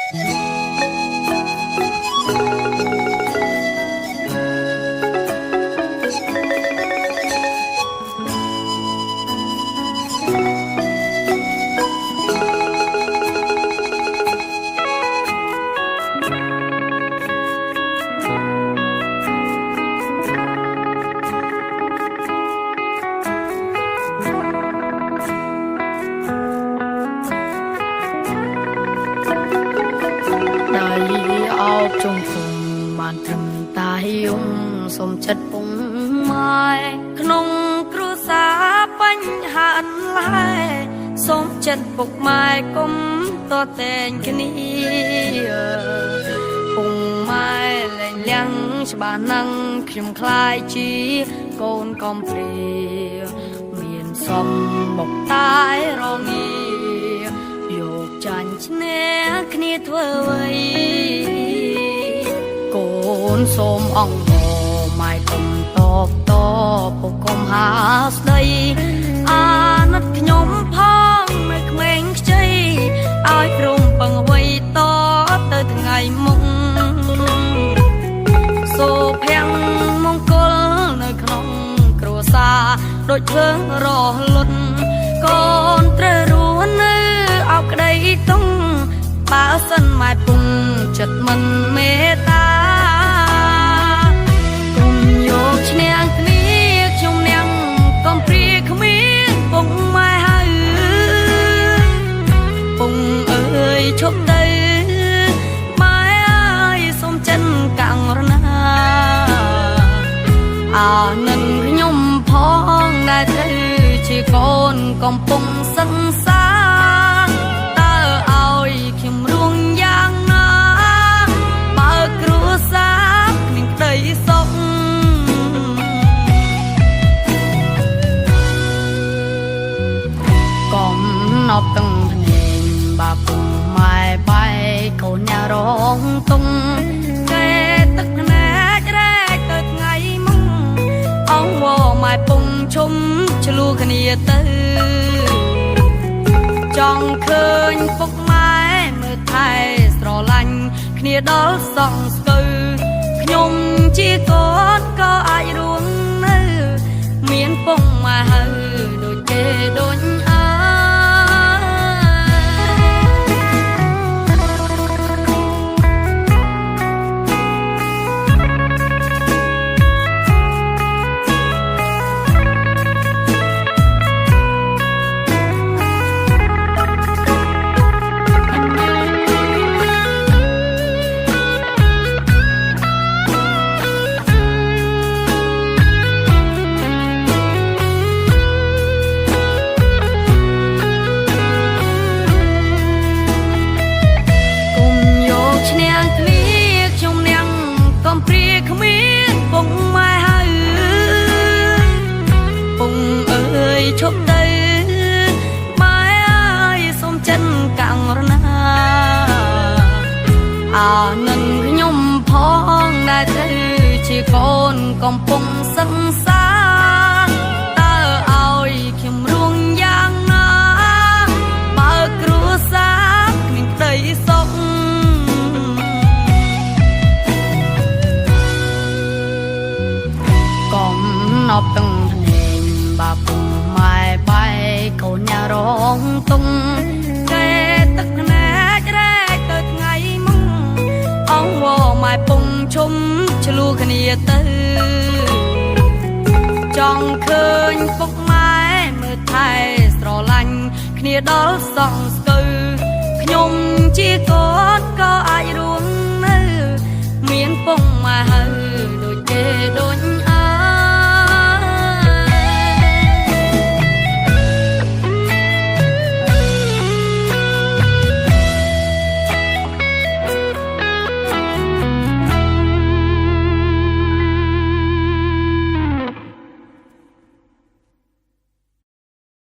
ដៃអោបជុំគុំបានត្រឹមតែយំសុំចិត្តពុងម៉ែក្នុងគ្រួសារបញ្ហាអន្លែសូមចិត្តពុកម៉ែគុំតតែងគ្នាពុងម៉ែលែងលៀងច្បាស់ណាស់ខ្ញុំខ្លាយជាកូនកំព្រាមានសំបុកតែរងាយកចាញ់ឈ្នះគ្នាធ្វើអ្វីកូនសូមអង្វរម៉ែកុំតបតពុកកុំហាស្ដីអាណិតខ្ញុំផងនៅក្មេងខ្ចីឲ្យព្រមពឹងអ្វីតទៅថ្ងៃមុខសូភំមង្គលនៅក្នុងគ្រួសារដូចភ្លើងរលត់កូនត្រូវរស់នៅអោបក្តីទុំបើសិនម៉ែពុងចិត្តមិនមេត្តាគុំយកឈ្នះគ្នាខ្ញុំនាងកំព្រាគ្មានពុងម៉ែហើយពុងអើយឈប់ទៅម៉ែអើយសូមចិនកាំងរណាអានឹងខ្ញុំផងដែលត្រូវជាកូនកំពុងសង្សារតើឲ្យខ្ញុំរួងយ៉ាងណាបើគ្រួសារគ្មានក្តីសុខ កំណប់ទាំងភ្នែកបាពុងម៉ែបែកកូនញ៉ារងទុងកែទឹកភ្នែករែកទៅថ្ងៃមុងអងវម៉ែពុងឈុំឆ្លោះគ្នាទៅចង់ឃើញពុកម៉ែមើលថែស្រឡាញ់គ្នាដល់សងស្ពៅខ្ញុំជាកូនក៏អាចរួមនៅ មានពុងម៉ែហើយដូចគេដូចអើ គុំយកឈ្នះគ្នាខ្ញុំនាងកំព្រាគ្មានពុងម៉ែហើយពុងអើយឈប់ទៅម៉ែអើយសូមចិនកាំងរណាអានឹងខ្ញុំផងដែលត្រូវជាកូនកំពុងសង្សារតើឲ្យខ្ញុំរួងយ៉ាងណាបើគ្រួសារគ្មានក្តីសុខ កំណប់ទាំងភ្នែកបាពុងម៉ែបែកកូនញ៉ារងទុងកែទឹកភ្នែករែកទៅថ្ងៃមុងអងវម៉ែពុងឈុំឆ្លោះគ្នាទៅចង់ឃើញពុកម៉ែមើលថែស្រឡាញ់គ្នាដល់សងស្ពៅខ្ញុំជាកូនក៏អាចរួមនៅ មានពុងម៉ែហើយដូចគេដូច